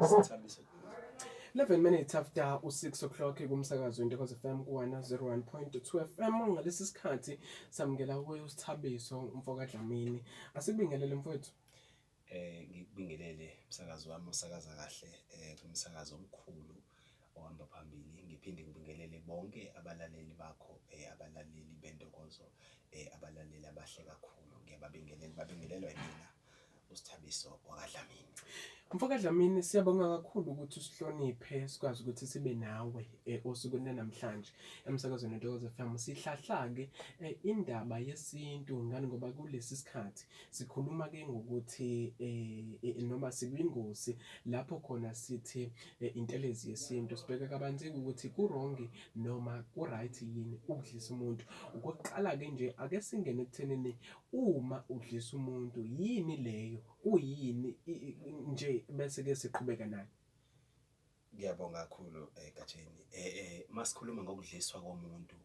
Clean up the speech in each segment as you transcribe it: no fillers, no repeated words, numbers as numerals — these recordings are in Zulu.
Sithabiso. 11 minutes after u-6 o'clock kumsakazo Intokozo FM ku-101.2 FM. Ngalesi sikhathi samukela kuye uSithabiso umfoka Dlamini. Asikubingelele, mfowethu. Ngikubingelele, umsakazi wami osakaza kahle kumsakazo omkhulu ohamba phambili. Ngiphinde ngibingelele bonke abalaleli bakho, abalaleli bentokozo, abalaleli abahle kakhulu. Ngiyababingelela, babingelelwa yimina uSithabiso wakaDlamini. Mfoka Dlamini, siyabonga kakhulu ukuthi usihloniphe sikwazi ukuthi sibe nawe osukwini namhlanje emsakazweni weNtokozo FM. Sihlahla-ke indaba yesintu ngani ngoba kulesi sikhathi sikhuluma ke ngokuthi noma sikwingosi lapho khona sithi intelezi yesintu, sibheka kabanzi ukuthi ku-wrong noma ku-right yini ukudlisa umuntu. Okokuqala-ke nje, ake singene ekuthenini uma udlisa umuntu yini leyo, kuyini nje, bese ke siqhubeka nayo. Ngiyabonga kakhulu, Gatsheni. Masikhuluma ngokudliswa komuntu,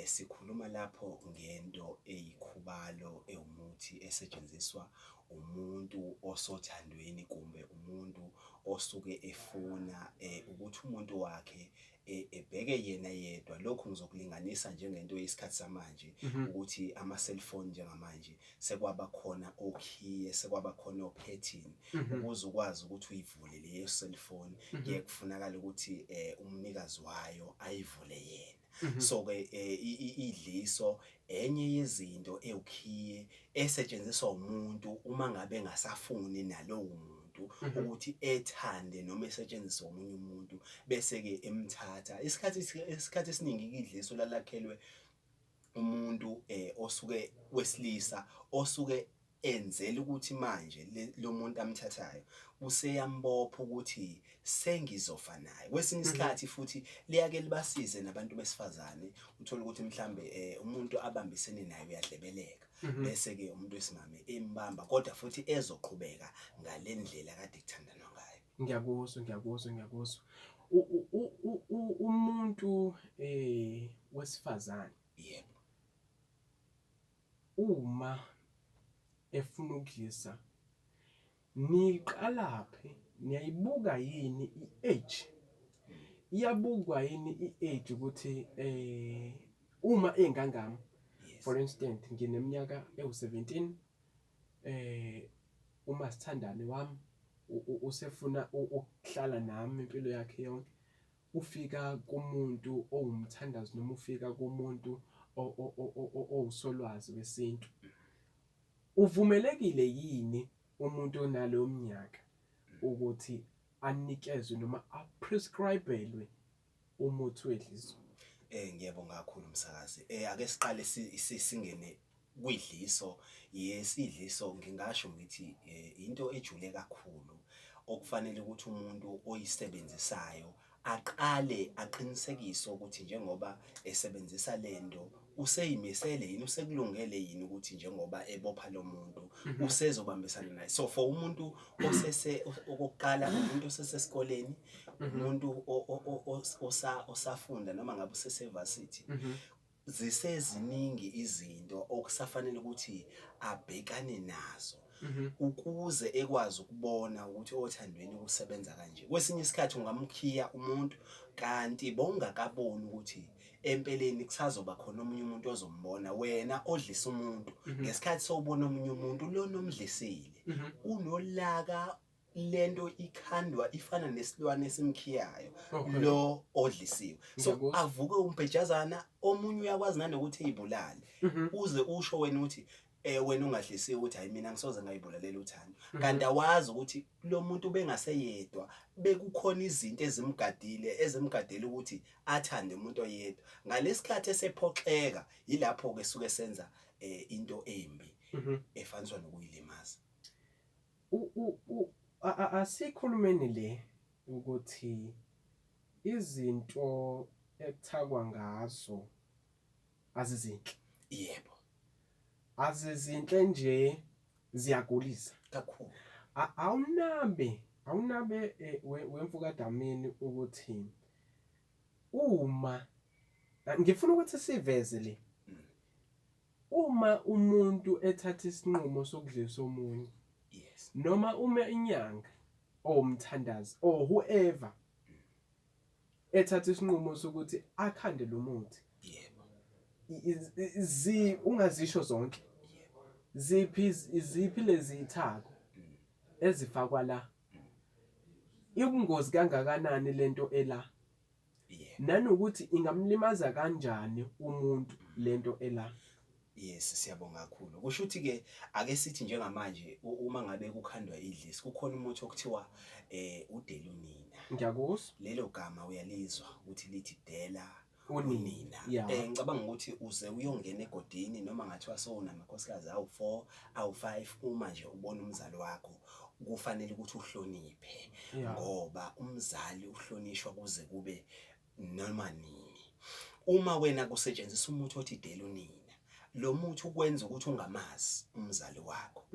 sikhuluma lapho ngento eyikhubalo, ewumuthi esetshenziswa umuntu osothandweni kumbe umuntu osuke efuna ukuthi umuntu wakhe ebheke yena yedwa. Lokhu ngizokulinganisa njengento yesikhathi samanje ukuthi ama-cellphone njengamanje sekwaba khona okhiye, sekwaba khona o-pattern ukuze ukwazi ukuthi uyivule leyo cellphone, kuye kufunakala ukuthi umnikazi wayo ayivule yena. So ke idliso enye yezinto ewukhiye esetshenziswa umuntu uma ngabe engasafuni nalowo muntu ukuthi ethande noma esetshenziswe omunye umuntu, bese ke emthatha. Isikhathi esiningi idliso lalakhelwe umuntu osuke wesilisa osuke enzela ukuthi manje lo muntu amthathayo useyambopha ukuthi sengizofa naye. Kwesinye isikhathi futhi liyake libasize nabantu besifazane, uthola ukuthi mhlambe umuntu abambisene naye uyadlebeleka, bese ke umuntu wesimame embamba, kodwa futhi ezoqhubeka ngale ndlela kade kuthandanwa ngayo. Ngiyakuzwa, ngiyakuzwa, ngiyakuzwa. Umuntu wesifazane uma efuna ukudlisa, niqalaphi? Niyayibuka yini i-age? Iyabukwa yini i-age ukuthi uma engangami, for instance, ngineminyaka ewu-17, uma sithandane wami usefuna ukuhlala nami impilo yakhe yonke, ufika kumuntu owumthandazi noma ufika kumuntu owusolwazi wesintu, uvumelekile yini umuntu onaleyo minyaka ukuthi anikezwe noma a-prescribe-elwe umuthi wedliso? Ngiyabonga kakhulu, msakazi. Ake siqale singene kwidliso. Yes, idliso ngingasho ngithi into ejule kakhulu okufanele ukuthi umuntu oyisebenzisayo aqale aqinisekise ukuthi njengoba esebenzisa lento useyimisele yini, usekulungele yini ukuthi njengoba ebopha lo muntu usezobambisana naye. So for umuntu osese, okokuqala, umuntu osesesikoleni, umuntu osafunda noma ngabe usese-varsity, ziseziningi izinto okusafanele ukuthi abhekane nazo ukuze ekwazi ukubona ukuthi othandweni kusebenza kanje. Kwesinye isikhathi ungamkhiya umuntu kanti bowungakaboni ukuthi empeleni kusazoba khona omunye umuntu ozombona wena odlisa umuntu. Ngesikhathi sowubona omunye umuntu, lona omdlisile unolaka, lento ikhandwa ifana nesilwane esimkhiyayo lo odlisiwe, so avuke umbhejazana omunye uyakwazi nanokuthi eyibulale, uze usho wena ukuthi wena ungadlisiwe ukuthi, "Hayi, mina ngisoze ngayibulalela uthando," kanti awazi ukuthi lo muntu bengaseyedwa, bekukhona izinto ezimgadile, ezimgadela ukuthi athande umuntu oyedwa. Ngalesikhathi esephoxeka, yilapho ke suke senza into embi efaniswa nokuyilimaza. Asikhulumeni le ukuthi izinto ekuthakwa ngazo azizinhle. Azizinhle nje, ziyagulisa. Kakhulu. Awunabe wemfuka Dlamini ukuthi uma ngifuna ukuthi siveze le, uma umuntu ethatha isinqumo sokudlisa omunye noma uma inyanga owumthandazi or whoever ethatha isinqumo sokuthi akhande lo muthi Yebo. Zi ungazisho zonke. Yebo. Ziphi iziphi lezi ithako ezifakwa la? Ibungozi kangakanani lento ela? Yebo. Nanokuthi ingamlimaza kanjani umuntu lento ela? Yes, siyabonga kakhulu. Kusho ukuthi ke ake sithi njengamanje uma ngabe kukhandwa idlisi kukhona umuthi okuthiwa udelunina. Ngiyakuzwa. Lelo gama uyalizwa ukuthi lithi dela unina. Unina. Ngicabanga ukuthi uze uyongena egodini noma ngathiwa sowunamakhosikazi awu4, awu5 uma nje ubona umzali wakho kufanele ukuthi uhloniphe ngoba umzali uhlonishwa kuze kube noma nini. Uma wena kusetshenziswa umuthi othi dela unina, lo muthi ukwenza ukuthi ungamazi umzali wakho.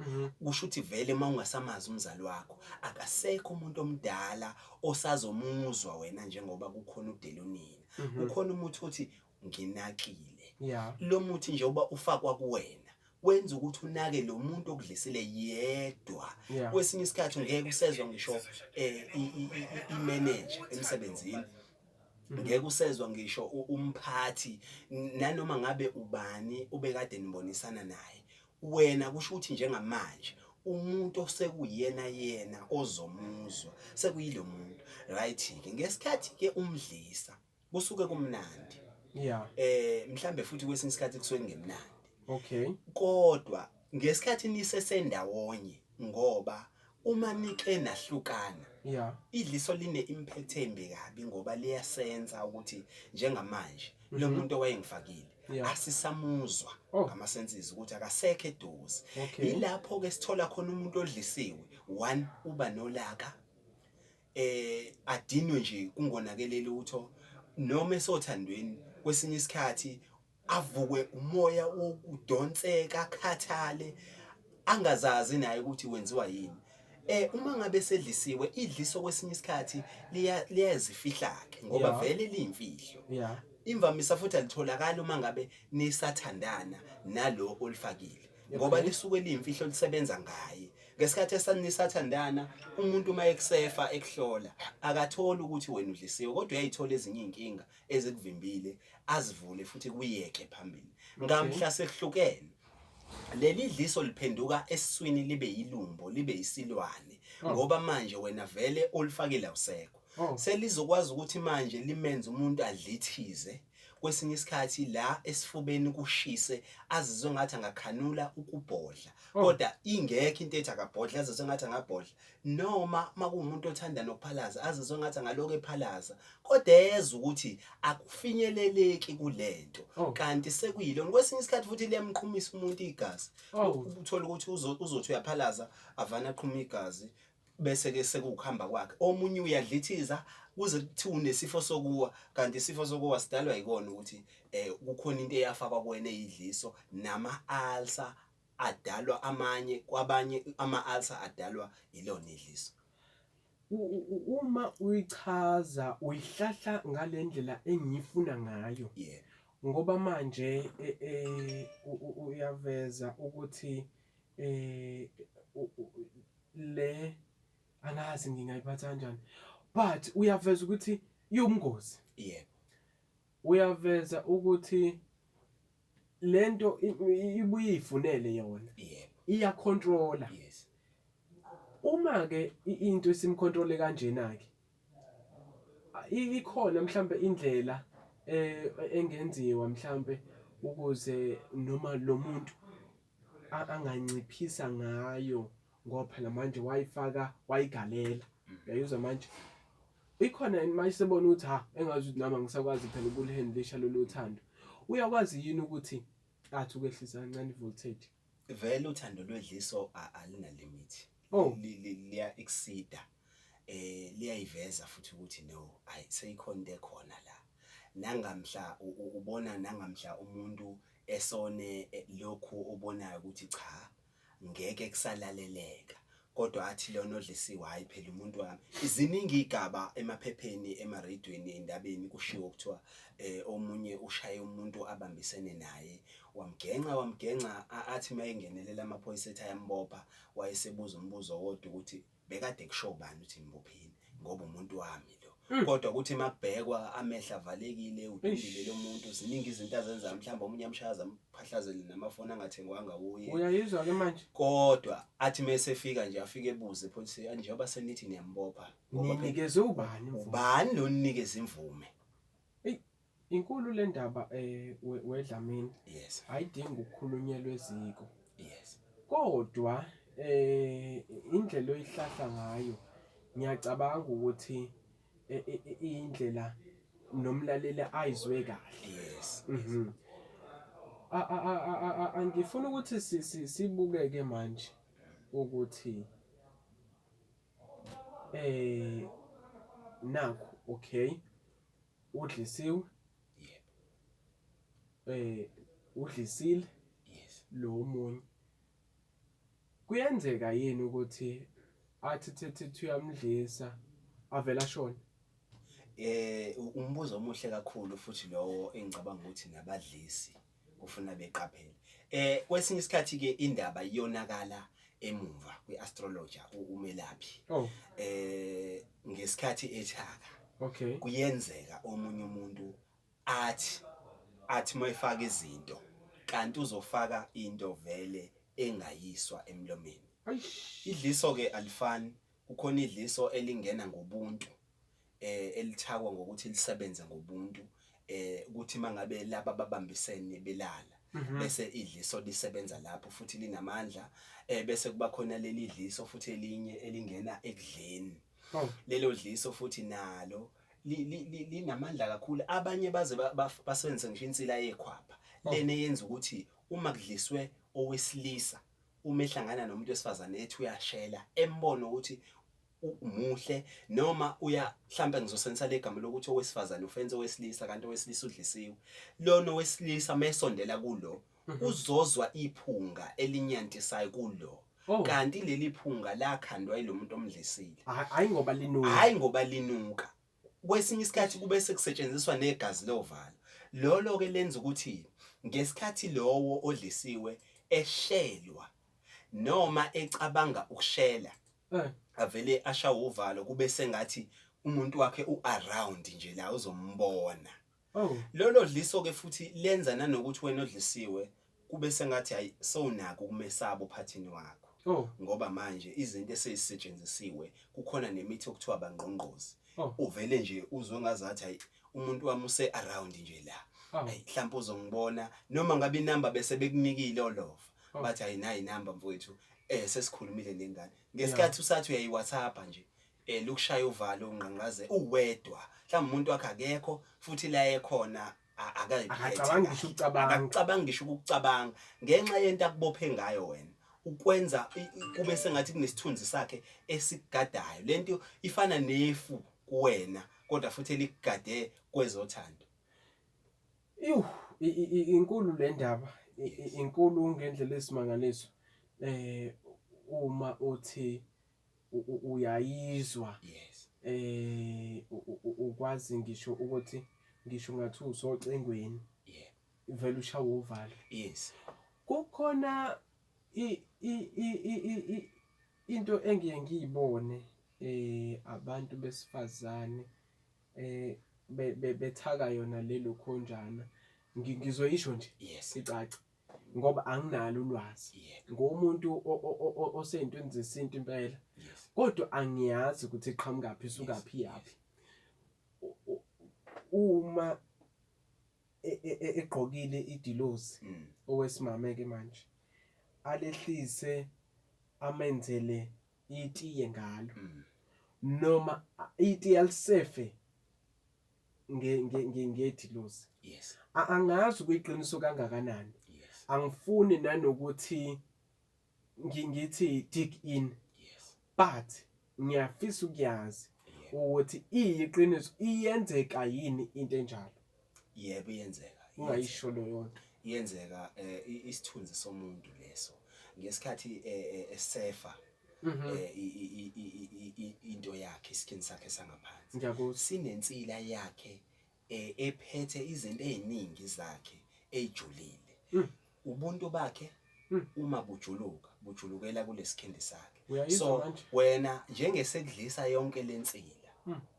Kusho ukuthi vele uma ungasamazi umzali wakho, akasekho umuntu omdala osazomuzwa wena njengoba kukhona udela unina. Kukhona umuthi othi nginakile. Lo muthi njengoba ufakwa kuwena, wenza ukuthi unake lo muntu okudlisile yedwa. Kwesinye isikhathi ngeke usezwa ngisho i-manager emsebenzini. Ngeke usezwa ngisho umphathi nanoma ngabe ubani ubekade nibonisana naye. Wena kusho ukuthi njengamanje umuntu osekuyena yena ozomuzwa sekuyilo muntu. Right ke ngesikhathi ke umdlisa kusuke kumnandi. Mhlambe futhi kwesinye isikhathi kusuke kungemnandi. Okay. Kodwa ngesikhathi nisesendawonye ngoba uma nike nahlukana idliso line impact embi kabi ngoba liyasenza ukuthi njengamanje lo muntu owayengifakile asisamuzwa ngama senses ukuthi akasekho eduze. Yilapho ke sithola khona umuntu odlisiwe one uba nolaka adinwe nje kungonakele lutho noma esothandweni kwesinye isikhathi avukwe umoya wokudonseka akhathale angazazi naye ukuthi wenziwa yini. Uma ngabe sedlisiwe idliso kwesinye isikhathi liyazifihla ke ngoba vele liyimfihlo. Imvamisa futhi alitholakali uma ngabe nisathandana nalo olifakile ngoba lisuke liyimfihlo lisebenza ngaye. Ngesikhathi esanisathandana umuntu uma ekusefa ekuhlola akatholi ukuthi wena udlisiwe kodwa uyayithola ezinye izinkinga ezikuvimbile azivule futhi kuyeke phambili. Ngamhla sekuhlukene leli dliso liphenduka esiswini libe yilumbo libe isilwane ngoba manje wena vele olifakile awusekho. Selizokwazi ukuthi manje limenze umuntu adlithize kwesinye isikhathi la esifubeni kushise azizwe ngathi angakhanula ukubhodla kodwa ingekho into ethi akabhodla azizwe ngathi angabhodla noma makuwumuntu othanda nokuphalaza azizwe ngathi angaloko ephalaza kodwa ezwe ukuthi akufinyeleleki kulento kanti sekuyilona. Kwesinye isikhathi futhi liyamqhumisa umuntu igazi. Uthola ukuthi uzothi uyaphalaza avana aqhuma igazi bese ke sekukuhamba kwakhe. Omunye uyadlithiza kuze kuthiwe unesifo sokuwa kanti isifo sokuwa sidalwa yikona ukuthi kukhona into eyafakwa kuwena eyidliso nama ulcer adalwa amanye kwabanye ama ulcer adalwa ilona idliso. Uma uyichaza uyihlahla ngalendlela engiyifuna ngayo. Ngoba manje uyaveza ukuthi le angazi ngingayiphatha kanjani but uyaveza ukuthi iwumngozi. Yebo. Uyaveza ukuthi lento ibuye ifunele yona. Yebo. Iyacontrola. Yes. Uma ke into isimcontrole kanjena ke ikhona mhlambe indlela engenziwa mhlambe ukuze noma lo muntu anganciphisa ngayo ngoba phela manje wayifaka wayigalela. Uyayizwa manje? Ikhona manje sebona ukuthi ha engazi ukuthi nami angisakwazi phela ukulihandlisha lolu thando. Uyakwazi yini ukuthi athi ukwehlisa kancane ivoltage? Vele uthando lwedliso alina limit. Liya exceeda. Liyayiveza futhi ukuthi no ayi seyikhona into ekhona la. Nangamhla ubona nangamhla umuntu esone lokhu obonayo ukuthi cha ngeke kusalaleleka kodwa athi lona odlisiwe hayi phela umuntu wami. Ziningi igaba emaphepheni emaredweni endabeni kushiwo kuthiwa omunye ushaye umuntu abambisene naye wamgenca athi mayengenelela amaphoyisa ethi ayambopha wayesebuza umbuzo wodwa ukuthi Bekade kusho ubani ukuthi ngibophile ngoba umuntu wami lo. Kodwa ukuthi makubhekwa amehlo avalekile, udundile lo muntu, ziningi izinto azenzayo, mhlawumbe omunye amshaza amphahlazele namafoni angathengwanga wuye. Uyayizwa ke manje. Kodwa athi mesefika nje afike ebuze pholisi njengoba senithi niyambopha. Ninikeze ubani imvume? Ubani lo ninikeze imvume? Eyi, inkulu le ndaba weDlamini. Yes. Ayidingi ukukhulunyelwa eziko. Yes. Kodwa indlela oyihlahla ngayo ngiyacabanga ukuthi indlela nomlaleli ayizwe kahle. Yes. Angifuni ukuthi sibukeke manje ukuthi nakhu okay udlisiwe. Yebo. Udlisile. Yes. Lo omunye. Kuyenzeka yini ukuthi athi thethi uyamdlisa avela ashone? Umbuzo omuhle kakhulu futhi lowo engicabanga ukuthi nabadlisi kufuna beqaphele. Kwesinye isikhathi ke indaba iyonakala emumva kwiastrologer umelaphi. Oh. Ngesikhathi ethaka. Okay. Kuyenzeka omunye umuntu athi mayifaka izinto kanti uzofaka into vele engayiswa emlomeni. Idliso ke alifani, kukhona idliso elingena ngobuntu elithakwa ngokuthi lisebenze ngobuntu, ukuthi mangabe laba babambisene belala bese idliso lisebenza lapho futhi linamandla, bese kuba khona leli dliso futhi elinye elingena ekudleni. Oh. Lelo dliso futhi nalo linamandla kakhulu. Abanye baze basebenzise ngisho insila yekhwapha. Oh. Lena yenza ukuthi uma kudliswe owesilisa uma ehlangana nomuntu wesifazane ethi uyashela embona ukuthi umuhle, noma uya mhlambe ngizosebenzisa legama lokuthi owesifazane ufense owesilisa kanti owesilisa udlisiwe. Lona owesilisa mesondela kulo uzozwa iphunga elinyantisayo kulo. Oh. Kanti leli phunga lakhandwa yilomuntu omdlisile. Hayi ngoba linuka. Hayi ngoba linuka. Kwesinye isikhathi kube sekusetshenziswa negazi lovalo. Lolo ke lenza ukuthi ngesikhathi lowo odlisiwe eshelwa noma ecabanga ukushela avele ashawe uvalo kube sengathi umuntu wakhe uaround nje la uzombona. Oh. Lolo dliso ke futhi lenza nanokuthi wena odlisiwe kube sengathi hayi sowunako ukumesaba uphathini wakho. Oh. Ngoba manje izinto esezisetshenzisiwe kukhona nemithi okuthiwa bangqongqozi. Oh. Uvele nje uzwe ngazathi hayi umuntu wami use around nje la. Oh. Hayi mhlawumbe uzongibona noma ngabe inamba bese bekunikile olova. Oh. Bathi hayi nayi inamba mfowethu, sesikhulumile nengane. Ngesikhathi usathi uyayi WhatsApp nje, lukushaya uvalo ungqangqaze uwedwa. Mhlawumbe umuntu wakhe akekho futhi la ekhona akayiphethe. Akacabangi ngisho ukucabanga. Akacabangi ngisho ukucabanga ngenxa yento akubophe ngayo wena. Ukwenza kube sengathi kunesithunzi sakhe esigadayo. Lento ifana nefu kuwena kodwa futhi elikugade kwezothando. Iwu, inkulu le ndaba, inkulu ngendlela esimangaliso. Uma uthi uyayizwa. Yes. Ukwazi ngisho ukuthi ngisho ngathi usocingweni. Yeah. Vele ushawe uvalo. Yes. Kukhona into engiye ngiyibone abantu besifazane bethaka yona lelo khonjana. Ngizoyisho nje. Yes. Icace. Ngoba anginalo ulwazi. Yeah. Ngomuntu oseyintweni zesintu impela. Yes. Kodwa angiyazi ukuthi iqhamukaphi, isukaphi, Yes. iyaphi. Uma egqokile idilozi owesimame ke manje alehlise amenzele itiye ngalo. Noma itiye alisefe ngedilozi. Yes. Angazi kuyiqiniso kangakanani. Yes. Angifuni nanokuthi ngithi dig in. Yes. But ngiyafisa ukuyazi Yeah. ukuthi iyiqiniso, iyenzeka yini into enjalo? Yebo, iyenzeka. Ungayisho leyo nto. Iyenzeka, isithunzi somuntu leso. Ngesikhathi esefa, into yakhe, iskin sakhe sangaphansi. Ngiyakuzwa. Sinensila yakhe ephethe izinto eziningi zakhe ejulile. Ubuntu bakhe uma bujuluka, bujulukela kulesikhindi sakhe. Uyayizwa So manje? wena njengesekudlisa yonke lensila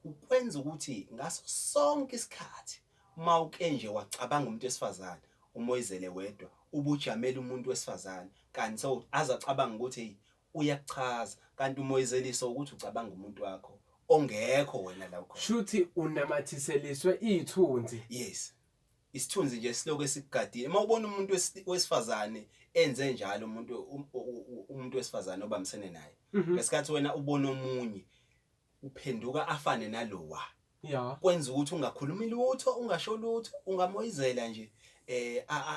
ukwenza ukuthi ngaso sonke isikhathi mawuke nje wacabanga umuntu wesifazane umoyizele wedwa ubujamela umuntu wesifazane, kanti so azacabanga ukuthi hey uyakuchaza, kanti umoyizeliso ukuthi ucabanga umuntu wakho ongekho wena la ukhona. Shuthi unamathiseliswe ithunzi. Yes, isithunzi nje silokhu esikugadile. Uma ubona umuntu wesifazane enze njalo, umuntu wesifazane obambisene naye, ngesikhathi wena ubona omunye uphenduka afane nalowa, kwenza ukuthi ungakhulumi lutho, ungasho lutho, ungamoyizela nje,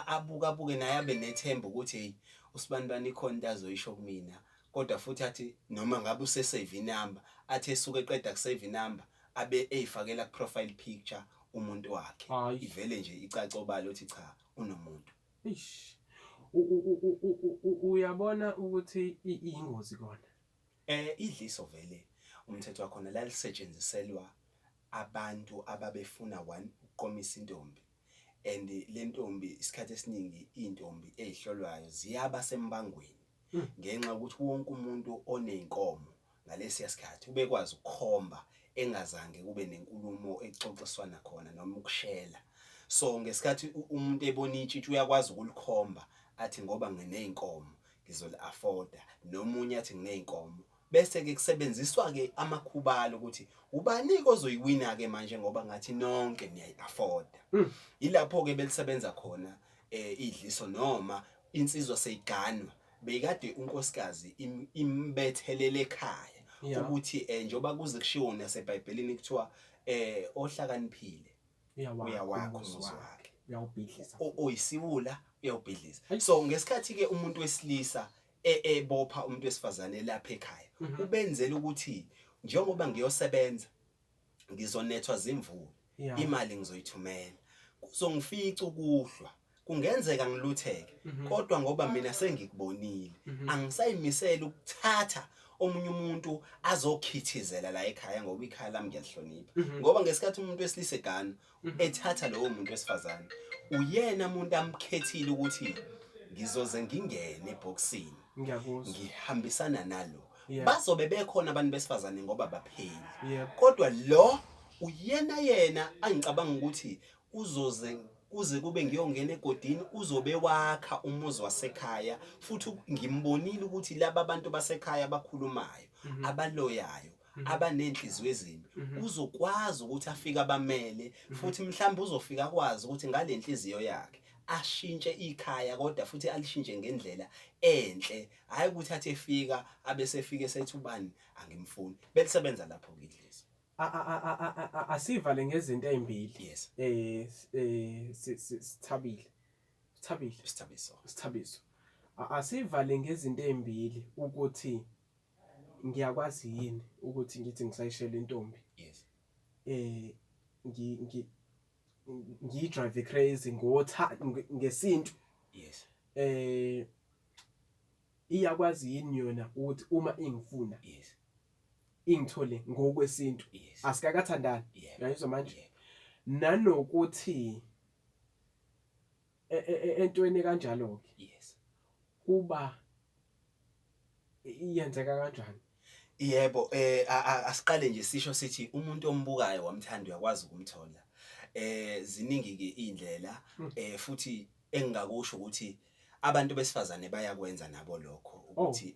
abuka abuke naye abe nethemba ukuthi hey usibanibani ikhona into azoyisho kumina, kodwa futhi athi noma ngabe usesave inumber, athi esuke eqeda kusave inumber abe eyifakela ku profile picture umuntu wakhe. Hhayi. Ivele nje icace obala ukuthi cha, unomuntu. Eish. Uyabona ukuthi iyingozi kona. Idliso vele umthetho wakhona lalisetshenziselwa abantu ababefuna one ukuqomisa intombi, and le ntombi isikhathi esiningi iy'ntombi ey'hlolwayo ziyaba sembangweni ngenxa yokuthi wonke umuntu oney'nkomo ngalesiya sikhathi ubekwazi ukukhomba engazange kube nenkulumo exoxiswana khona noma ukushela. So ngesikhathi umuntu ebona itshitshi uyakwazi ukulikhomba athi ngoba nginey'nkomo ngizoli-afforda, nomunye athi nginey'nkomo, bese-ke kusebenziswa-ke amakhubalo ukuthi ubani-ke ozoyiwina-ke manje ngoba ngathi nonke niyayi-afforda. Yilapho-ke belisebenza khona idliso noma insizwa seyiganwa, beyikade unkosikazi imbethelele ekhaya ukuthi njengoba kuze kushiwo naseBhayibhelini kuthiwa ohlakaniphile uyawakha uyawakha umuzi umuzi wakhe. wakhe. Uyawubhidliza. Oyisiwula uyawubhidliza. Eish. So ngesikhathi ke umuntu wesilisa ebopha umuntu wesifazane lapha ekhaya, ubenzela ukuthi njengoba ngiyosebenza ngizonethwa zimvula, imali ngizoyithumela, kuzongifica ukuhlwa, kungenzeka ngilutheke, kodwa ngoba mina sengikubonile angisayimisela ukuthatha omunye umuntu azokhithizela la ekhaya, ngoba ikhaya lami ngiyalihlonipha. Ngoba ngesikhathi umuntu wesilisa egana ethatha lowo muntu wesifazane, uyena umuntu amkhethile ukuthi ngizoze ngingene ebhokisini, Ngiyakuzwa. ngihambisana nalo. Yeah. Bazobe bekhona abantu besifazane ngoba bapheli, Yebo. kodwa lo uyena yena angicabanga ukuthi uzoze kuze kube ngiyongena egodini uzobe wakha umuzi wasekhaya, futhi ngimbonile ukuthi laba bantu basekhaya abakhulumayo, abaloyayo, abanenhliziyo ezimbi, uzokwazi ukuthi afike abamele, futhi mhlawumbe uzofika akwazi ukuthi ngale nhliziyo yakhe ashintshe ikhaya, kodwa futhi alishintshe ngendlela enhle, hayi ukuthi athi efika abese efike sethi ubani angimfuni. Belisebenza lapho ke idliso. Asivale ngezinto ezimbili. Yes. Sithabile. Sithabile. Sithabiso. Sithabiso. Asivale ngezinto ezimbili ukuthi ngiyakwazi yini ukuthi ngithi ngisayishela intombi. Yes. Eh ngi ngi ngiyi-drive crazy ngotha ngesintu. Yes. Iyakwazi yini yona ukuthi uma ingifuna Yes. ingithole ngokwesintu? Yes. Asikakathandani. Yeah. Uyayizwa manje? Yeah. Nanokuthi entweni kanjalo ke Yes. kuba iyenzeka kanjani? Yebo, asiqale nje sisho sithi umuntu ombukayo wamthanda uyakwazi ukumthola. Ziningi ke indlela, futhi engingakusho ukuthi abantu besifazane bayakwenza nabo lokho ukuthi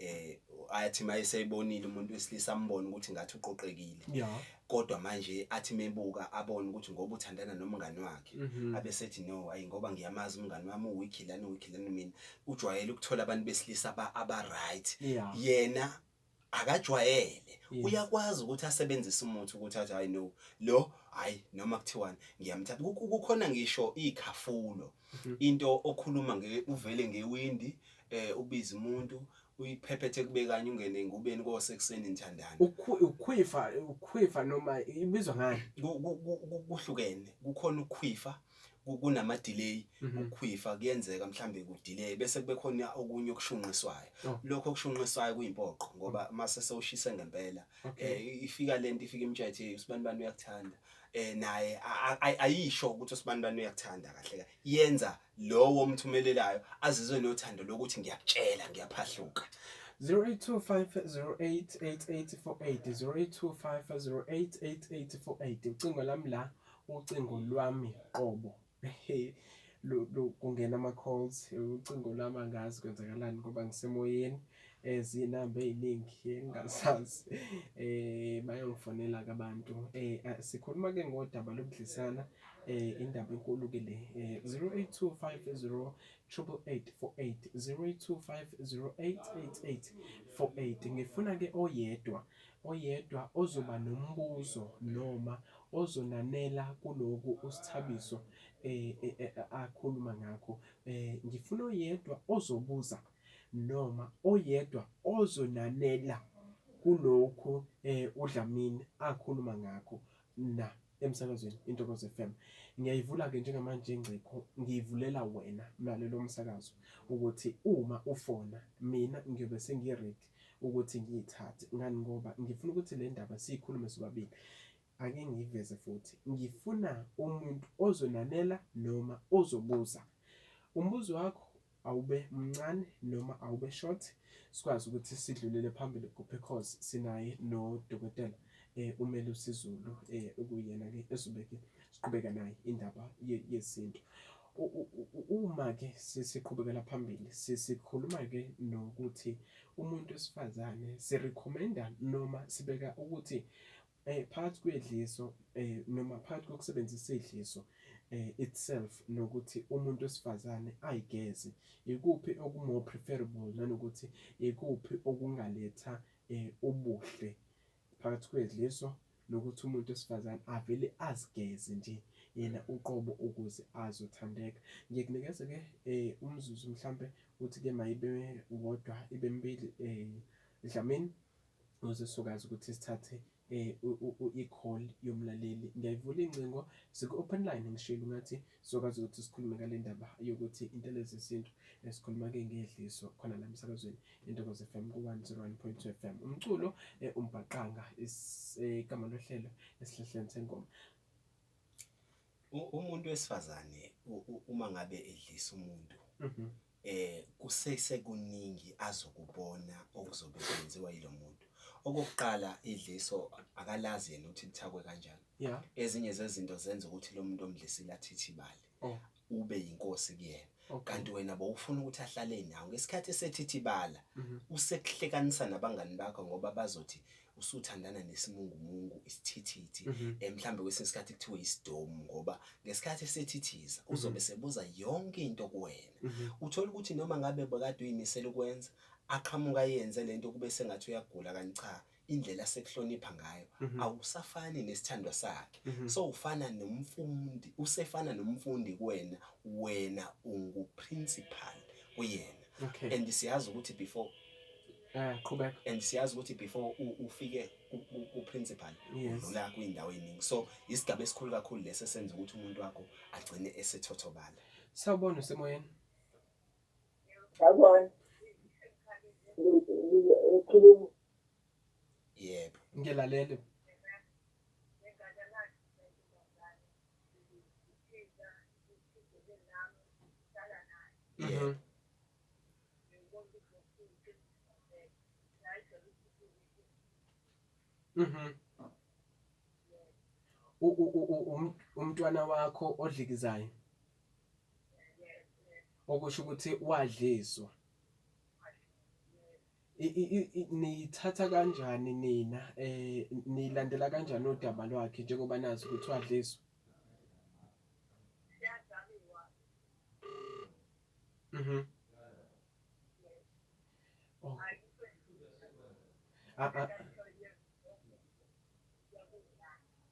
athi mayesebonile umuntu wesilisa ambone ukuthi ngathi uqoqekile. Kodwa manje athi mebuka abone ukuthi ngoba uthandana nomngani wakhe, abesethi no, hayi ngoba ngiyamazi umngani wami uwiki lana, uwiki lana, mina ujwayele ukuthola abantu besilisa aba right. Yena akajwayele, uyakwazi ukuthi asebenzise umuthi ukuthi athi hayi no, lo hayi noma kuthiwani ngiyamthatha. Kukhona ngisho ikhafulo, into okhuluma nge uvele ngewindi, ubize umuntu uyiphephethe kube kanye ungene engubeni kosekuseni nithandana. Ukukhwifa noma ibizwa ngani? Kuhlukene, kukhona ukukhwifa, kunama delay. Ukukhwifa kuyenzeka mhlambe ku delay, bese kube khona okunye okushunqiswayo. Lokho okushunqiswayo kuyimpoqo ngoba mase sewushise ngempela, ifika lento ifika imtshethe usibani bani uyakuthanda, naye ayisho ukuthi usibani bani uyakuthanda kahle kahle, yenza lowo omthumelelayo azizwe nothando lokuthi ngiyakutshela ngiyaphahluka. 0825088848, 0825088848, ucingo lami la, ucingo lwami qobo. Kungena ama-calls, ucingo lwami angazi kwenzakalani ngoba ngisemoyeni, zinamba ey'ningi engingazazi, bayongifonela-ke abantu. Sikhuluma-ke ngodaba lokudlisana, indaba enkulu-ke le, 08250 88848, 0825088848. Ngifuna-ke oyedwa, oyedwa ozoba nombuzo noma ozonanela kuloku uSithabiso akhuluma ngakho. Ngifuna oyedwa ozobuza noma oyedwa ozonanela kulokhu uDlamini akhuluma ngakho na emsakazweni Intokozo FM. Ngiyayivula-ke njengamanje ingcikho, ngiyivulela wena mlaleli womsakazo ukuthi uma ufona mina ngiyobe sengi-ready ukuthi ngiyithathe. Ngani ngoba ngifuna ukuthi le ndaba siyikhulume sobabili. Ake ngiyiveze futhi, ngifuna umuntu ozonanela noma ozobuza. Umbuzo wakho awube mncane noma awube short, sikwazi ukuthi sidlulele phambili because sinaye nodokotela uMelusi Zulu, okuyena ke ezobe-ke siqhubeka naye indaba yesintu. Uma-ke siqhubekela phambili, sikhuluma-ke nokuthi umuntu wesifazane si-recommend-a noma sibeka ukuthi phakathi kwedliso, noma phakathi kokusebenzisa idliso itself nokuthi umuntu wesifazane ayigeze, ikuphi oku-more preferable, nanokuthi ikuphi okungaletha ubuhle phakathi kwedliso nokuthi umuntu wesifazane avele azigeze nje yena uqobo ukuze azothandeka. Ngikunikeze-ke umzuzu mhlampe uthi-ke mayibe wodwa, ibe mibili, Dlamini, ukuze sizokwazi ukuthi sithathe i-call yomlaleli. Ngiyayivula ingcingo, siku-open line, ngishilo ngathi sizokwazi ukuthi sikhulume ngale ndaba yokuthi intelezi yesintu. Sikhuluma-ke ngedliso khona la emsakazweni Intokozo FM ku-101.2 FM. Umculo, umbhaqanga, igama lohlelo esihlahleni sengoma. Umuntu wesifazane uma ngabe edlisa umuntu, kusesekuningi azokubona okuzobe kwenziwa yilo muntu. Okokuqala, idliso akalazi yena ukuthi lithakwe kanjani. Ezinye zezinto zenza ukuthi lo muntu omdlisile athithibale, ube yinkosi kuyena. Kanti wena bowufuna ukuthi ahlale nawe. Ngesikhathi esethithibala, usekuhlekanisa nabangani bakho ngoba bazothi usuthandana nesimungumungu, isithithithi, mhlambe kwesinye isikhathi kuthiwe isidomu, ngoba ngesikhathi esethithiza uzobe sebuza yonke into kuwena. Uthola ukuthi noma ngabe bekade uyimisela ukwenza, aqhamuka ayenze lento kube sengathi uyagula, kanti cha, indlela asekuhlonipha ngayo awusafani nesithandwa sakhe. So ufana nomfundi, usefana nomfundi kuwena, wena ungu-principal kuyena. And siyazi ukuthi before Qhubeka. And siyazi ukuthi before ufike ku-principal udlula kwiy'ndawo ey'ningi, so isigaba esikhulu kakhulu lesi esenza ukuthi umuntu wakho agcine esethothobala. Sawubona, usemoyeni. Sawubona. Ngikhuluma. Yebo. Ngilalele. Yebo. Umntwana wakho odlikizayo, okusho ukuthi wadliswa. Niyithatha kanjani nina, nilandela kanjani udaba lwakhe njengoba nazi ukuthi wadliswa? Oh. Ah, ah.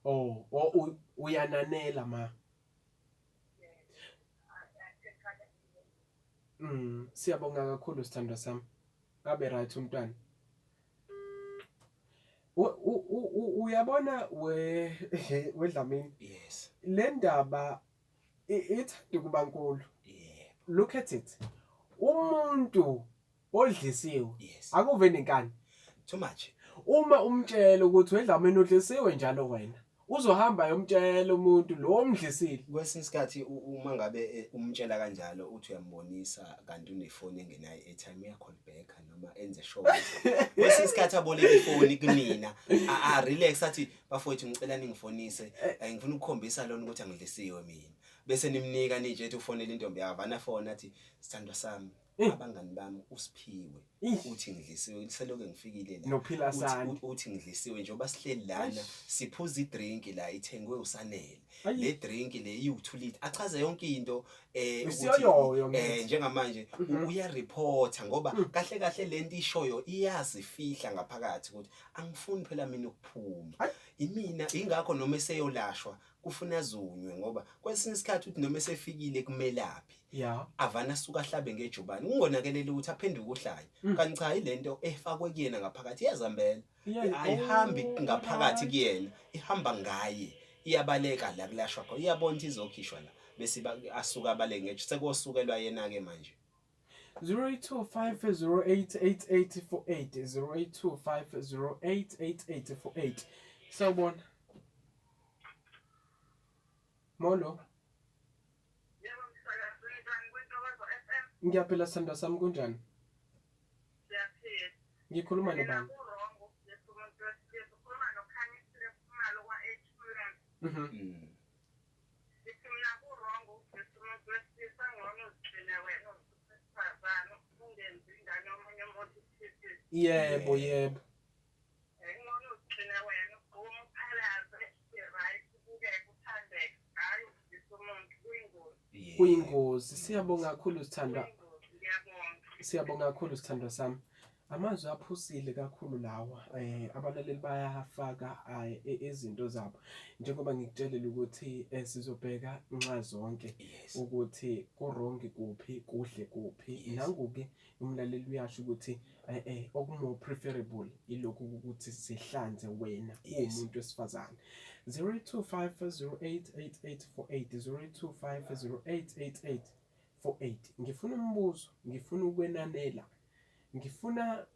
Oh, uyananela ma. Siyabonga kakhulu sithandwa sami. Abe right umntwana. Uyabona we weDlamini. Yes. Le ndaba ithanda ukuba nkulu. Look at it. Umuntu odlisiwe akuve nenkani. Too much. Uma umtshela ukuthi weDlamini udlisiwe njalo wena. Uzohamba yomtshela umuntu lo omdlisile. Kwesinye isikhathi uma ngabe umtshela kanjalo uthi uyambonisa kanti unefoni engenayo i-airtime, uya-call back noma enze sure kwesinye isikhathi aboleke ifoni kunina, a-relax athi, "Bafowethu, ngicela ningifonise, ngifuna ukukhombisa lona ukuthi angidlisiwe mina." Bese nimnika nitshe ethi ufonele intombi yakho, anafoni athi, "Sithandwa sami, abangani bami, usiphiwe uthi ngidlisiwe, selokhu ngifikile la." Nophila sani. Uthi ngidlisiwe njengoba sihleli lana siphuza idrink la ithengwe uSanele, le drink le iwu-2 litre, achaze yonke into ukuthi, Isiyoyoyo ngithi. Njengamanje uyareporta ngoba kahle kahle lento ishoyo iyazifihla ngaphakathi ukuthi angifuni phela mina ukuphuma. Imina ingakho noma eseyolashwa kufuna azunywe, ngoba kwesinye isikhathi uthi noma esefikile kumelaphi avana asuka ahlabe ngejubane, kungonakelela ukuthi aphenduke uhlanya, kanti cha, ilento efakwe kuyena ngaphakathi iyazambela. Ayihambi ngaphakathi kuyena, ihamba ngaye, iyabaleka la kulashwa khona, iyabona ukuthi izokhishwa la, bese asuka abaleke ngejo, sekuyosukelwa yena-ke manje. 0825088848, 0825088848. Sawubona. Molo. Yebo, msakazi, unjani kwiNtokozo FM? Ngiyaphila sithandwa sami, kunjani? Siyaphila. Ngikhuluma Mina nobani? ku-wrong ukudlisa umuntu wesilisa. Ukhuluma noKhanyisile Khumalo kwa-H. Ngithi mina ku-wrong ukudlisa umuntu wesilisa, ngcono uzigcine wena wesifazane, ungenzi ingane yomunye umuntu isiphiphisi. Yebo, yebo. Ngcono uzigcine wena, ugqume, uphalaze, ube-right, ubukeke, uthandeke, hhayi ukudlisa umuntu, kuyingozi. Kuyingozi. Siyabonga kakhulu sithandwa. Kuyingozi, ngiyabonga. Siyabonga kakhulu sithandwa sami. Amazwi aphusile kakhulu lawa. Abalaleli bayafaka izinto zabo. Njengoba ngikutshelile ukuthi sizobheka nxa zonke ukuthi ku-wrong kuphi, kuhle kuphi. Nangu-ke umlaleli uyasho ukuthi oku-more preferable ilokhu ukuthi sihlanze wena uwumuntu wesifazane. 0825088848, 0825088848. Ngifuna umbuzo, ngifuna ukwenanela. Ngifuna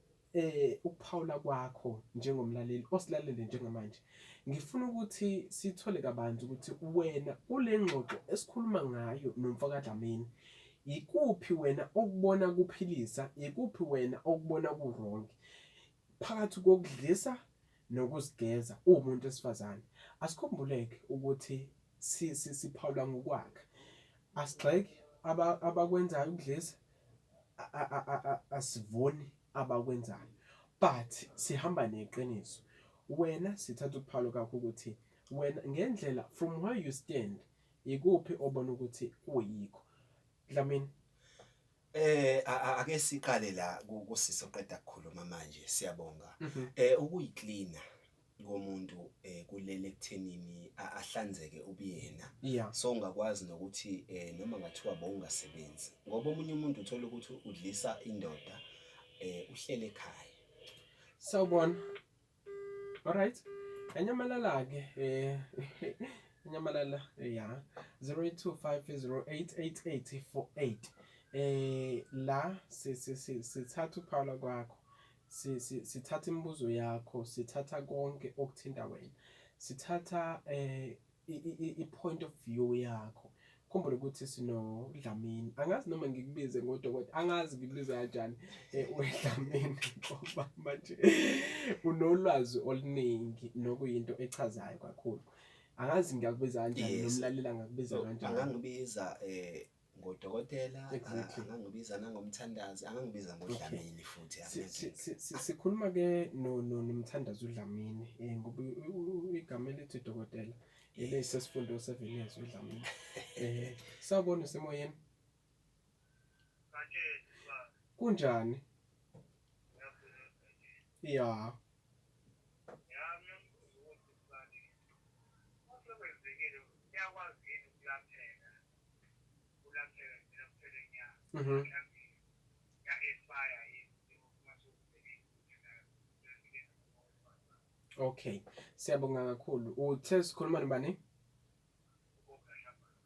ukuphawula kwakho njengomlaleli osilalele njengamanje. Ngifuna ukuthi sithole kabanzi ukuthi wena kule ngxoxo esikhuluma ngayo nomfaka Dlamini, ikuphi wena okubona kuphilisa, ikuphi wena okubona ku-wrong phakathi kokudlisa nokuzigeza uwumuntu wesifazane. Asikhumbuleke ukuthi siphawula ngokwakha. Asigxeki abakwenzayo ukudlisa, asivuni abakwenzayo, but sihamba neqiniso. Wena sithatha ukuphawula kwakho ukuthi wena ngendlela, from where you stand, ikuphi obona ukuthi kuyikho. Dlamini. Ake siqale la kusisi oqeda ukukhuluma manje, siyabonga. Ukuyiklina komuntu kulele ekuthenini ahlanzeke ubuyena. So ungakwazi nokuthi noma ngathiwa bowungasebenzi, ngoba omunye umuntu uthola ukuthi udlisa indoda uhlele ekhaya. Sawubona. Alright. Yanyamalala ke yanyamalala ya 0825088848. La sithatha ukuphawula kwakho, sithatha imibuzo yakho, sithatha konke okuthinta wena, sithatha i-point of view yakho. Khumbula ukuthi sino Dlamini, angazi noma ngikubize ngodokotela, angazi ngikubize kanjani, uDlamini, ngoba manje unolwazi oluningi nokuyinto echazayo kakhulu. Angazi ngiyakubiza kanjani, nomlaleli angakubiza kanjani. Angangibiza ngodokotela, angangibiza nangomthandazi, angangibiza ngoDlamini futhi. Sikhuluma ke nomthandazi uDlamini, ngoba igama elithi dokotela elesesifundo 7 years uDlamini. Sawubona, usemoyeni. Kunjani? Ya. Ya, mina umbuzo ukuthi mfane, osekwenzekile kuyakwazi yini ukulapheka, ulapheka nje kuphele inyanga? Mhlawumbe ya-expire yini uma sewubhekile? Okay, siyabonga kakhulu. Uthe sikhuluma nobani?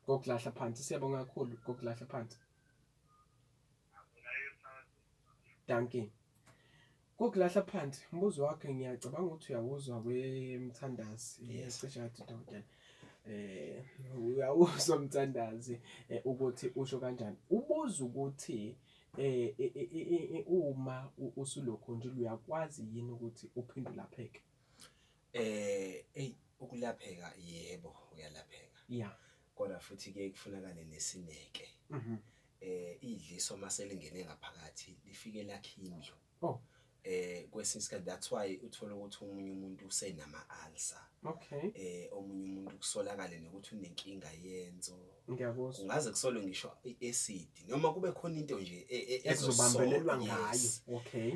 Ngokulahla phansi. Siyabonga kakhulu ngokulahla phansi. Dankie. Kokulahla phansi umbuzo wakhe ngiyacabanga ukuthi uyawuzwa wemthandazi. Yes. Cishe ngathi udokotela. Uyawuzwa mthandazi ukuthi usho kanjani. Ubuza ukuthi uma usulokhu nje uyakwazi yini ukuthi uphinde ulapheke? Eyi ukulapheka yebo uyalapheka. Yeah. Kodwa futhi ke kufunakale nesineke. Idliso mase lingene ngaphakathi lifike lakhe indlu. Oh. Kwesinye isikhathi that's why uthola ukuthi omunye umuntu usenama ulcer. Okay. Omunye umuntu kusolakale nokuthi unenkinga yenso. Ngiyakuzwa. Kungaze kusolwe ngisho i-acid noma kube khona into nje Ekuzobambelelwa ngayo. Yes. Okay.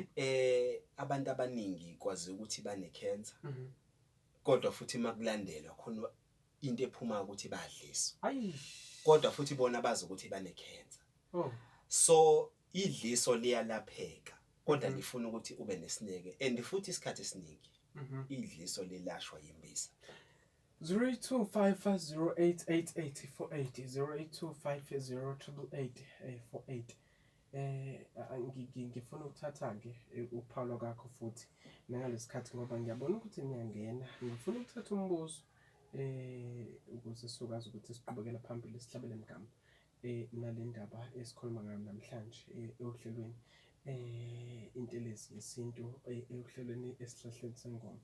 Abantu abaningi kwazi ukuthi bane cancer. Kodwa Kodwa futhi makulandelwa khona into ephuma ukuthi badliswa. Ayi. Kodwa futhi bona bazi ukuthi bane cancer. Oh. So idliso liyalapheka kodwa lifuna ukuthi ube nesineke and futhi isikhathi esiningi idliso lilashwa yimbiza. 0825088848 0825088848. Ngifuna ukuthatha ke uphawulo kwakho futhi nangalesikhathi ngoba ngiyabona ukuthi niyangena. Ngifuna ukuthatha umbuzo ukuze sizokwazi ukuthi siqhubekele phambili sihlabele mgama nale ndaba esikhuluma ngayo namhlanje ohlelweni intelezi yesintu ohlelweni esihlahleni sengoma.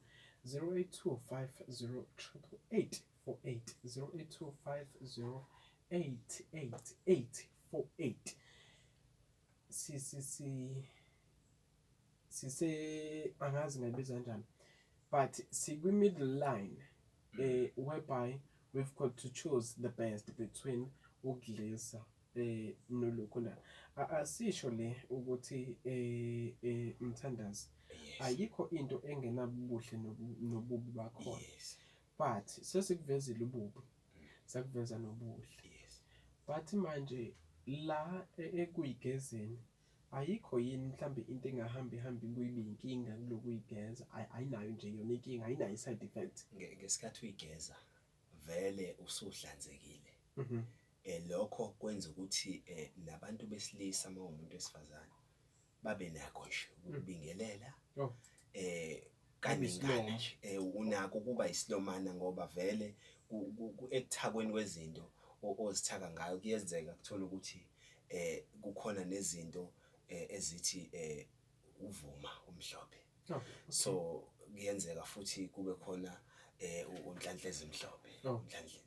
0825088848 0825088848. Si si si sise angazi ngayibiza kanjani, but sikwi middle line whereby we've got to choose the best between ukudlisa nolokhu na asisho le ukuthi mthandazi ayikho into engenabuhle nobubi bakhona. But sesikuvezile ububi, sakuveza nobuhle. But manje la ekuyigezeni ayikho yini mhlambe into engahamba ihambe ibuye ibe inkinga kulokuyigeza? Ayinayo nje yona inkinga, ayinayo i-side effect? Ngesikhathi uyigeza vele usuhlanzekile. Lokho kwenza ukuthi nabantu besilisa uma umuntu wesifazane babe nakho nje ukubingelela. Oh. Kaningana nje unako ukuba isilomana ngoba vele ekuthakweni kwezinto ozithaka ngayo kuyenzeka kuthola ukuthi kukhona nezinto ezithi uvuma umhlophe. Oh, okay. So kuyenzeka futhi kube khona unhlanhla ezimhlophe. Oh. Unhlanhla.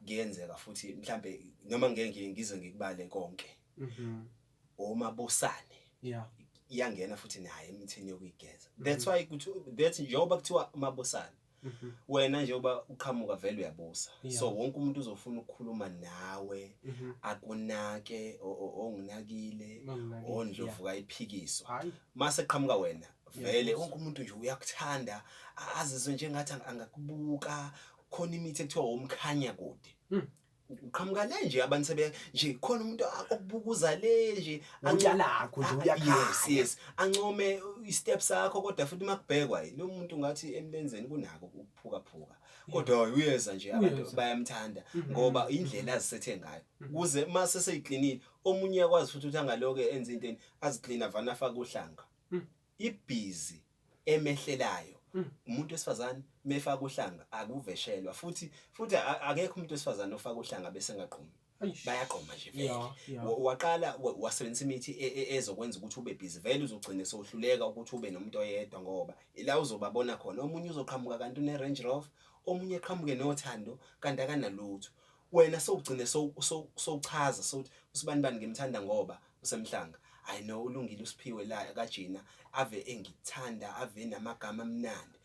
Kuyenzeka futhi mhlambe noma ngeke ngize ngikubale konke. Omabosane. Yeah. Iyangena futhi naye emithini yokuyigeza. That's why kuthi that's njengoba kuthiwa mabosane. Wena njengoba uqhamuka vele uyabusa. So wonke umuntu uzofuna ukukhuluma nawe, akunake onginakile, ondlovu kayiphikiswa. Mase qhamuka wena vele wonke umuntu nje uyakuthanda, azizwe njengathi angakubuka. Khona imithi ekuthiwa umkhanya kude. Uqhamuka le nje abantu sebe nje khona umuntu okubukuza le nje uyalakho nje uyakhanya. Yes, yes. Ancome i-step sakho kodwa futhi makubhekwa lo muntu ngathi emlenzeni kunako ukuphuka phuka. Kodwa uyeza nje abantu bayamthanda ngoba indlela azisethe ngayo. Kuze mase seyiklinile omunye uyakwazi futhi ukuthi angaloke enze into aziklina vana afaka uhlanga. Ibhizi emehlelayo umuntu wesifazane mefaka uhlanga akuveshelwa futhi akekho umuntu wesifazane ofaka uhlanga bese engaqhumi. Bayaqoma nje vele. Waqala wasebenzisa imithi ezokwenza ukuthi ube busy vele uzogcina sewuhluleka ukuthi ube nomuntu oyedwa ngoba ila uzobabona khona omunye uzoqhamuka kanti une Range Rover, omunye eqhamuke nothando kanti akanalutho. Wena sewugcine sowuchaza sokuthi usibani bani ngimthanda ngoba usemhlanga. I know ulungile usiphiwe la kaJina ave engithanda ave namagama amnandi.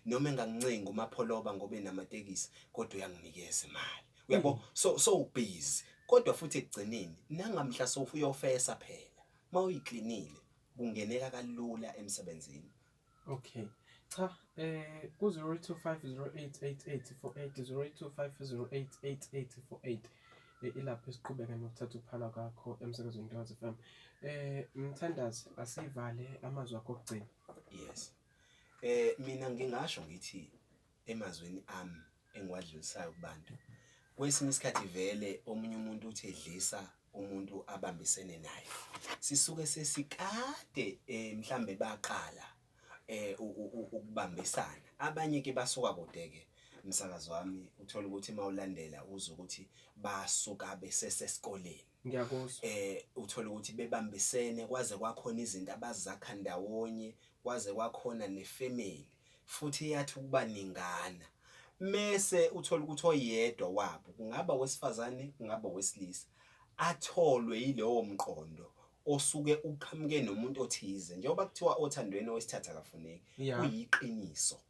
Noma engangincengi umapholoba ngoba enamatekisi kodwa uyanginikeza imali. Uyabo so busy kodwa futhi ekugcineni nangamhla sowuyofesa phela mawuyiklinile kungeneka kalula emsebenzini. Okay. Cha ku 0825088848 0825088848 ilapho esiqhubeka nokuthatha ukuphala kwakho emsakazweni Ntokazi FM. Mthandazi asivale amazwi akho okugcina. Yes. Mina ngingasho ngithi emazweni ami engiwadlulisayo kubantu kwesinye isikhathi vele omunye umuntu uthi edlisa umuntu abambisene naye sisuke sesikade mhlambe baqala. Ukubambisana. Abanye ke basuka kude ke msakazi wami, uthola ukuthi mawulandela uzwe ukuthi basuka besesesikoleni. Ngiyakuzwa. Uthola ukuthi bebambisene kwaze kwakhona izinto abazakha ndawonye, kwaze kwakhona nefamily futhi yathi ukuba ningana. Mese uthola ukuthi oyedwa wabo, kungaba owesifazane, kungaba owesilisa, atholwe yilowo mqondo osuke uqhamuke nomuntu othize. Njengoba kuthiwa othandweni owesithathu akafuneki, kuyiqiniso.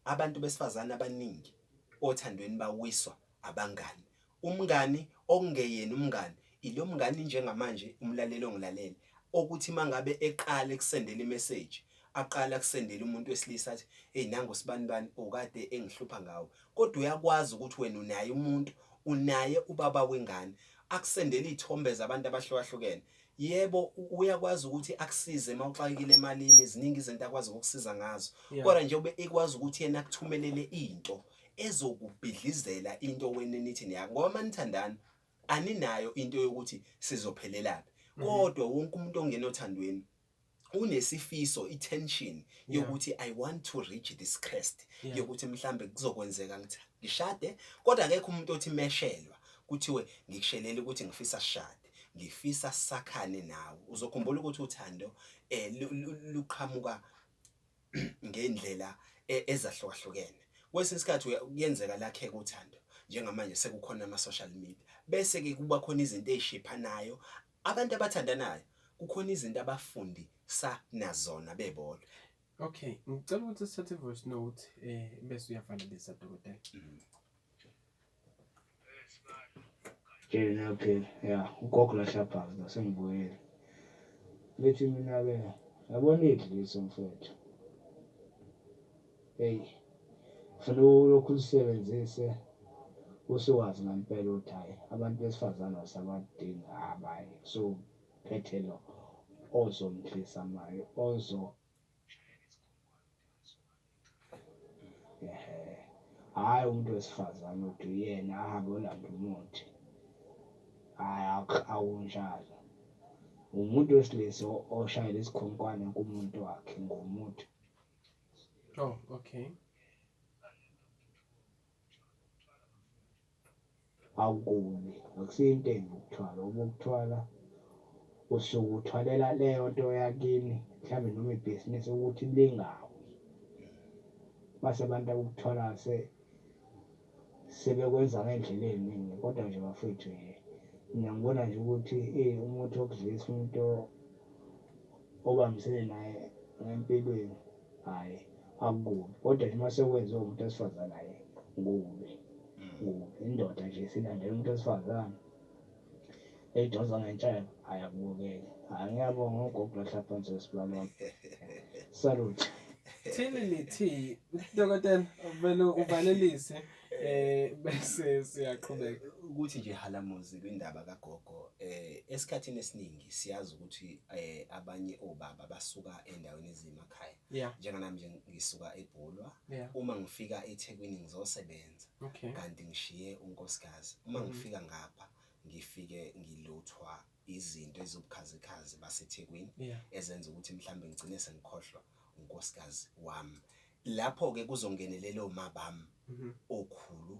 Abantu besifazane abaningi othandweni bawiswa abangani. Umngani okungeyena umngani, ilo mngani njengamanje umlaleli ongilalele, okuthi mangabe eqala ekusendela imeseji, aqala akusendele umuntu wesilisa athi, eyi nangu sibanibani okade engihlupha ngawe. Kodwa uyakwazi ukuthi wena unaye umuntu, unaye ubaba wengane, akusendele iy'thombe zabantu abahlukahlukene. Yebo, uyakwazi ukuthi akusize uma uxakekile emalini, ziningi izinto akwazi ukukusiza ngazo. Kodwa nje ube ekwazi ukuthi yena akuthumelele into ezokubhidlizela into wena enithi niyakho. Ngoba uma nithandana aninayo into yokuthi sizophelelaphi. Kodwa wonke umuntu ongena othandweni unesifiso, i-tension yokuthi I want to reach this crest, yokuthi mhlambe kuzokwenzeka ngishade, kodwa akekho umuntu othi meshelwa kuthiwe ngikushelele ukuthi ngifisa sishade, ngifisa sakhane nawe. Uzokhumbula ukuthi uthando luqhamuka ngendlela ezahlukahlukene. Kwesinye isikhathi kuyenzeka lakheke uthando njengamanje sekukhona ama-social media, bese-ke kuba khona izinto ey'shiphanayo. Abantu abathandanayo kukhona izinto abafundisana zona bebodwa. Okay, ngicela ukuthi sithathe i-voice note bese uyavalelisa dokotela. Tshela ngiyaphila. Ya, ugogo lahlaphazi la sengibuyile. Ngithi mina-ke yabona idliso mfethu. Eyi, kufanele ulokhu ulisebenzise usuwazi ngempela ukuthi hhayi abantu besifazane awusabadingi abanye usuphethe lo ozomdlisa manje ozo Ehhe. Hhayi umuntu wesifazane ukuthi uyena ahambe olanda umuthi. Hhayi akunjalo. Umuntu wesilisa oshayela isikhonkwane kumuntu wakhe ngomuthi. Oh, okay. Akukubi, akusiyo into embi ukuthwala ngoba ukuthwala usuke uthwalela leyo nto yakini mhlawumbe noma ibhizinisi ukuthi lingawi. Mase abantu abukuthwala sebekwenza ngey'ndlela ey'ningi kodwa nje bafethu nje mina ngibona nje ukuthi eyi umuthi wokudlisa umuntu obambisene naye empilweni hhayi akukubi kodwa nje uma sekwenziwa umuntu wesifazane hhayi kubi kubi. Indoda nje isilandela umuntu wesifazane eyidonsa ngentshebe hhayi akubukeki. Hhayi ngiyabonga ugogo lahla phansi wesibalo wami. Salute. Thini nithi dokotela vele uvalelise bese siyaqhubeka. Ukuthi nje halamuzi kwindaba kagogo, esikhathini esiningi siyazi ukuthi abanye obaba basuka endaweni ezimakhaya. Njenganami nje ngisuka eBhulwa. Uma ngifika eThekwini ngizosebenza. Kanti ngishiye unkosikazi. Uma ngifika ngapha ngifike ngiluthwa izinto eziwubukhazikhazi baseThekwini ezenza ukuthi mhlambe ngigcine sengikhohlwa unkosikazi wami. Lapho-ke kuzongenelela omabami okhulu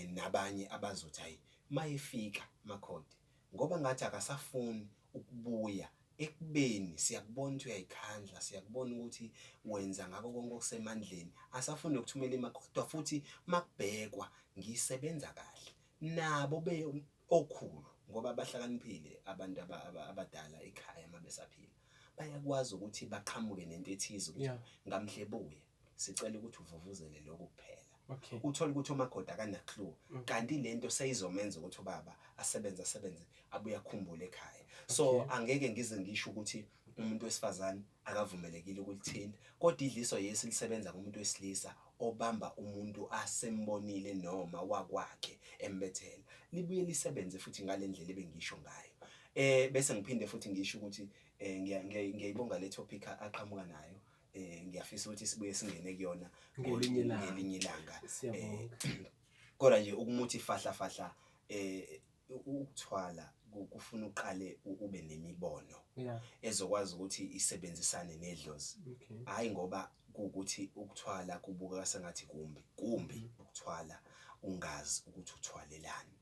nabanye abazothi hayi mayefika makhodi ngoba ngathi akasafuni ukubuya ekubeni siyakubona ukuthi uyayikhandla, siyakubona ukuthi wenza ngako konke okusemandleni, asafuni nokuthumela imali kodwa futhi makubhekwa ngisebenza kahle nabo be okhulu ngoba bahlakaniphile abantu abadala ekhaya uma besaphila bayakwazi ukuthi baqhamuke nento ethize ukuthi ngamhle buya sicela ukuthi uvuvuzele lokhu kuphela. Uthole ukuthi umakoti akana clue kanti lento seyizomenza ukuthi ubaba asebenze asebenze abuye akhumbule ekhaya. So angeke ngize ngisho ukuthi umuntu wesifazane akavumelekile ukulithinta, kodwa idliso yes lisebenza kumuntu wesilisa obamba umuntu asembonile noma wakwakhe embethela. Libuye lisebenze futhi ngale ndlela ebengisho ngayo. Bese ngiphinde futhi ngisho ukuthi ngiyayibonga le topic aqhamuka nayo. Ngiyafisa ukuthi sibuye singene kuyona ngelinye ilanga. Ngelinye ilanga. Siyabonga. Kodwa nje ukumuthi fahla fahla ukuthwala kufuna uqale ube nemibono ezokwazi ukuthi isebenzisane nedlozi. Hayi ngoba Kuwukuthi ukuthwala kubukeka sengathi kumbi, kumbi ukuthwala ungazi ukuthi uthwalelani.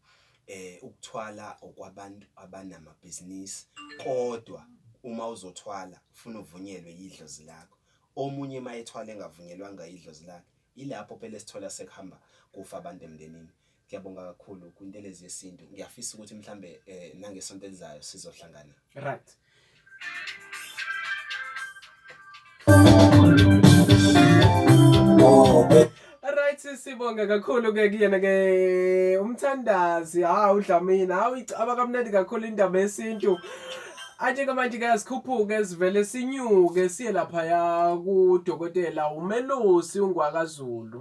Ukuthwala okwabantu abanamabhizinisi kodwa uma uzothwala ufuna uvunyelwe yidlozi lakho. Omunye uma ethwala engavunyelwanga yidlozi lakhe, ilapho phela esithola sekuhamba kufa abantu emndenini. Ngiyabonga kakhulu kwintelezi yesintu. Ngiyafisa ukuthi mhlambe nangesonto elizayo sizohlangana. Right. Right, sibonga kakhulu ke kuyena ke umthandazi, hawu uDlamini, hawu icaba kamnandi kakhulu indaba yesintu. Athi ke manje ke sikhuphuke sivele sinyuke siye laphaya kudokotela uMelusi uNgwakazulu.